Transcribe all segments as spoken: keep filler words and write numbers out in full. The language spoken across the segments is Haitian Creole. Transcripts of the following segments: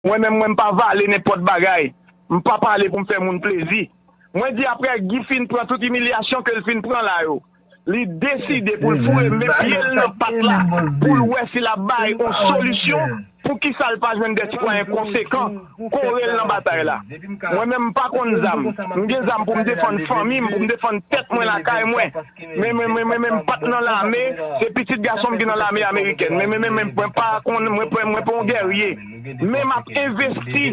Mwen menm, mwen m pa vale nenpòt bagay. M pa pale pou m fè moun plezi. Mwen di apre Guy fin pran tout imilyasyon ke l fin pran la yo, li deside pou l foure men pye l nan pat la pou l wè si l ap bay yon solisyon. Poukisa l pa jwenn de sitwayen konsekan kore l nan batay la? Mwen menm m pa konn zam. M gen zam pou m defann fanmi m, pou m defann tèt mwen lakay mwen. Men men men men men m pa t nan lame, se pitit gason m ki nan lame amerikèn. Men men men men mwen pa konn, mwen pa mwen pa yon gèrye. Men m ap envesti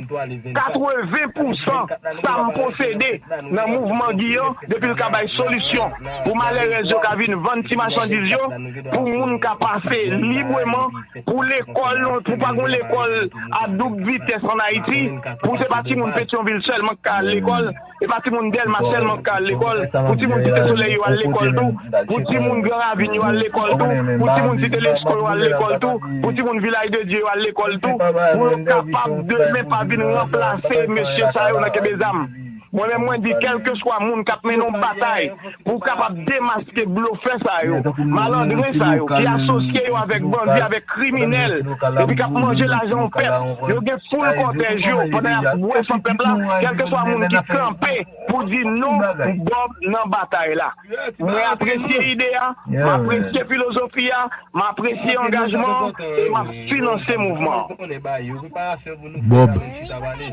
katreven pousan sa m posede nan mouvman Guy an depi l ka bay solisyon pou malèrèz yo ka vin vann ti machandiz yo, pou moun ka pase libreman, pou lekòl, pou pa gen lekòl a doub vitès ann Ayiti, pou se pa timoun Petyonvil sèlman k ka al lekòl, e pa timoun Dèlma sèlman k ka al lekòl, pou timoun Site Solèy yo al lekòl tou, pou timoun Gran Ravin yo al lekòl tou, pou timoun Site Lesko yo al lekòl tou, pou timoun Vilaj de Dye yo al lekòl tou, pou yo kapab demen pa vin ranplase mesye sa yo nan kenbe zam. Mwen menm mwen di, kèlkeswa moun k ap mennen yon batay pou kapab demaske blofè sa yo, malandren sa yo, ki asosye yo avèk bandi, avèk kriminèl, epi k ap manje lajan yon pèp, yo gen foul kòtèj yo pandan y ap bwè san pèp la, kèlkeswa moun ki kanpe pou di non, Bob nan batay la. Mwen apresye ide a, m apresye filozofi a, m apresye angajman an, e m ap finanse mouvman an. Bob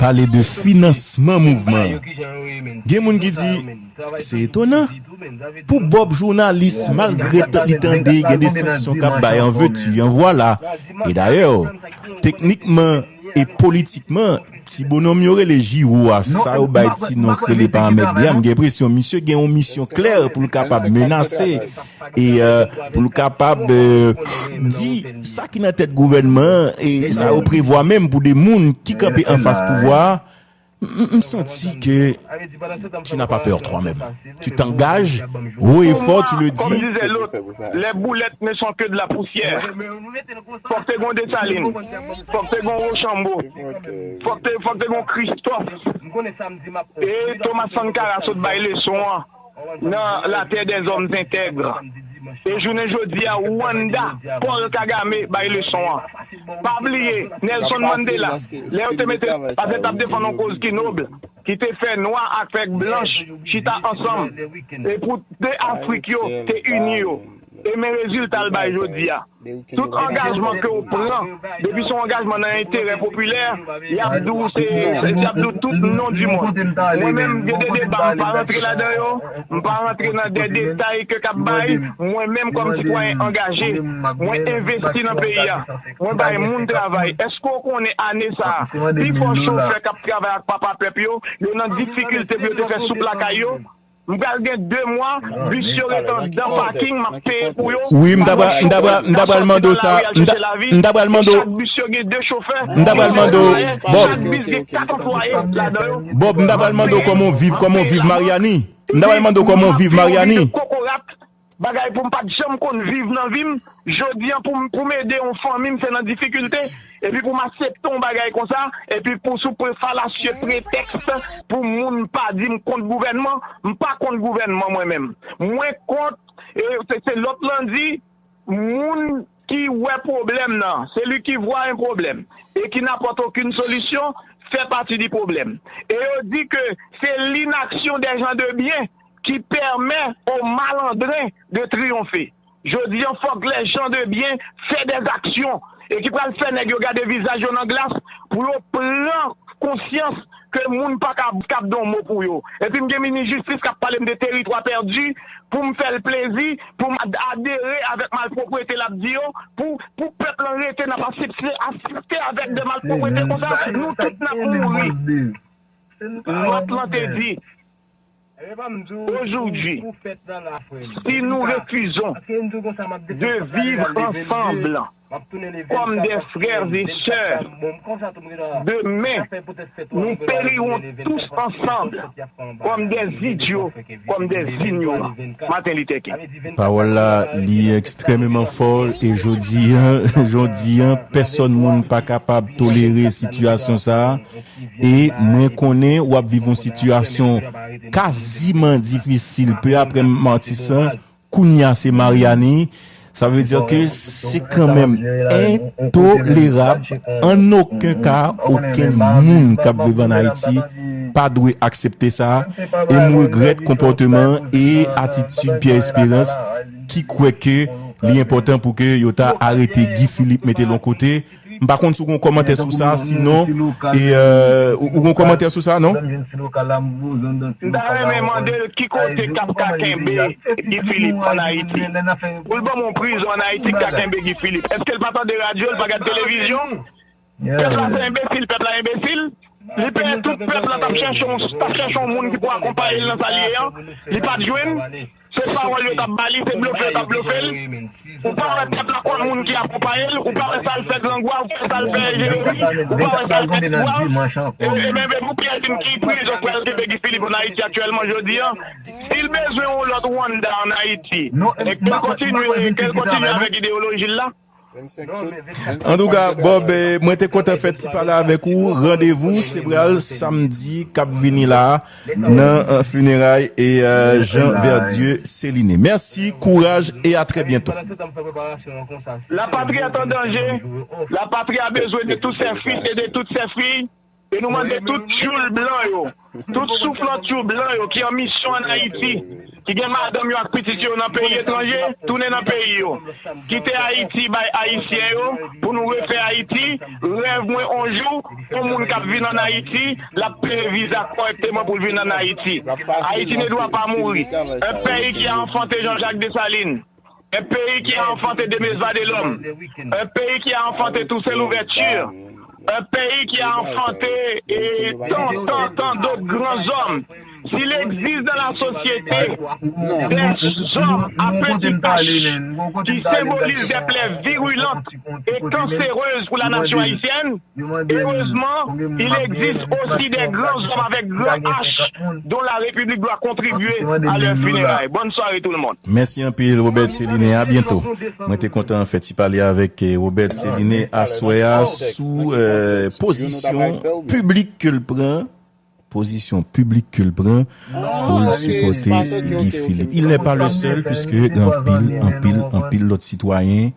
pale de finansman mouvman an. Gen moun ki di, se etonan. Pou Bob jounalis, malgre li tande gen de sanksyon k ap bay an veti, an vwala. E dayè, teknikman e politikman, ti bononm yo rele Jiwo a, sa yo bay ti non k rele pa anmède a, m gen enpresyon misye gen yon misyon klè pou l kapab menase e pou l kapab di sa ki nan tèt gouvènman an e sa yo prevwa menm pou de moun ki kanpe anfas pouvwa a. M santi ke tu n'as pas peur toi-même. Tu t'engages haut et fort, tu le dis. Comme disait l'autre, les boulettes ne sont que de la poussière. Fòk te gon Desalin, fòk te gon Wochanbo, fòk te fòk te gon Kristòf. E Thomas Sankara sot bay leson an nan La Terre des Hommes Intègres. E jounen jodi a Rwanda, Paul Kagame bay leson an. Pa bliye Nelson Mandela, lè yo te mete l pa fè t ap defann yon koz ki nob, ki te fè nwa avèk blanch chita ansanm e pou de Afrik yo te ini yo. E men rezilta l bay jodi a. Tout angajman ke w pran, depi se yon angajman nan enterè popilè, y ap di w se, se y ap di w tout non di mond. Mwen menm gen de deba m pa rantre ladan yo, m pa rantre nan de detay ke k ap bay. Mwen menm kòm sitwayen angaje, mwen envesti nan peyi a, mwen bay moun travay. Èske w konnen ane sa a, pifò chofè k ap travay ak papa pèp yo, yo nan difikilte pou yo te fè soup lakay yo? M pral gen de mwa, bis yo ret anndan paking, m ap peye pou yo. Wi, m ta pral, m ta pral, m ta pral mande w sa, m ta, m ta pral mande w. Chak bis yo gen de chofè. M ta pral mande w, Bob. Chak bis gen kat anplwaye ladan yo. Bob, m ta pral mande w kòman w viv, kòman w viv Maryani. M ta pral mande w kòman w viv Maryani. Kokorat, bagay pou m pa t janm konn viv nan vi m, jodi a pou m, pou m ede yon fanmi m se nan difikilte, epi pou m aksepte yon bagay konsa, epi pou sou pre falasye pretèks pou moun pa di m kont gouvènman, m pa kont gouvènman mwen menm. Mwen kont, e se, se lòt lan di, moun ki wè pwoblèm nan, celui qui voit un problème et qui n'apporte aucune solution, fait partie du problème. E yo di ke se l'inaction des gens de bien ki pèmè o malandren de triyonfe. Jodi a, fòk les gens de bien fè des actions e ki pral fè nèg yo gade vizaj yo nan glas pou yo pran konsyans ke moun pa ka, k ap di yon mo pou yo. Epi m gen minis jistis k ap pale m de teritwa pèdi pou m fè l plezi, pou m ad- adere avèk malpwoprete l ap di yo, pou, pou pèp lan rete n ap asepte, asepte avèk de malpwoprete konsa, nou tout n ap mouri. Lòt lan te di, aujourd'hui, si nous refusons de vivre ensemble comme des frères et sœurs, demain, nous périrons tous ensemble comme des idiots, comme des ignorants. Martin Luther King. Pawòl la, li ekstrèmeman fò e jodi a, jodi a, pèsòn moun pa kapab tolere sitiyasyon sa a. E mwen konnen w ap viv yon sitiyasyon kaziman difisil. Pe aprè Matisan, kounye a se Maryani. Sa vle di ke se kanmenm entolerab, an okenn ka, okenn moun k ap viv ann Ayiti pa dwe aksepte sa, e m regrèt konpòteman e atitid Pierre Espérance ki kwè ke li enpòtan pou ke yo ta arete Guy Philippe, mete l yon kote. M pa konn si w gen yon kòmantè sou sa, sinon, e, euh, ou, ou gen yon kòmantè sou sa, non? M ta renmen mande l ki kote k ap ka kenbe Guy Philippe ann Ayiti. Pou l ban m yon prizon ann Ayiti k ka kenbe Guy Philippe. Èske l pa tande radyo, l pa gad televizyon? Pèp la se enbesil, pèp la enbesil. Li peye tout pèp la t ap chèche yon, t ap chèche yon moun ki pou akonpaye l nan sa l ye an. Li pa t jwenn. Se pawòl yo t ap ba li, se blofe yo t ap blofe l. Ou pa wè pèp la konn moun ki akonpaye l, ou pa wè sa l fè Grangwa, ou pa wè sa l fè Jeremi, ou pa wè sa l fè Tibwa. E, e men, men pou Pierre di m ki prizon k pral kenbe Guy Philippe ann Ayiti aktyèlman jodi a. Si l bezwen yon lòt Rwanda ann Ayiti, e ke l kontinye, ke l kontinye avèk ideyoloji l la. Antouka, Bob, eh, mwen te kontan fè ti pale avèk ou. Randevou se pral samdi k ap vini la a nan eh, fineray e eh, Jean Verdieu Céliné. Mèsi, kouraj e a trè byento. La patrie est en danger. La patrie a besoin de tous ses fils et de toutes ses filles. E nou mande tout tchoul blan yo, tout souflantchou blan yo ki an misyon ann Ayiti, ki gen madanm yo ak pitit yo nan peyi etranje, tounen nan peyi yo. Kite Ayiti bay Ayisyen yo pou nou refè Ayiti. Rèv mwen, on jou, yon moun k ap vin ann Ayiti, l ap peye viza kòrèkteman pou l vin ann Ayiti. Ayiti ne dwa pa mouri. Un pays qui a enfanté Jean-Jacques Dessalines, un pays qui a enfanté Denis Vadelhomme, un pays qui a enfanté Toussaint Louverture, un pays qui a enfanté et tant, tant, tant d'autres grands hommes. S'il existe dans la société des hommes à petit H qui symbolisent des plaies virulentes et cancéreuses pour la nation haïtienne, heureusement, il existe aussi des grands hommes avec grand H dont la République doit contribuer à leur funérailles. Bonne soirée tout le monde. Mèsi anpil, Robert Céliné. A byento. Mwen te kontan fè ti pale avèk eh, Robert Céliné aswè a sou eh, pozisyon piblik ke l pran. Pozisyon piblik ke l pran pou l sipote Guy Philippe. Il n'est pas le seul, puisque gen anpil, anpil, anpil lòt sitwayen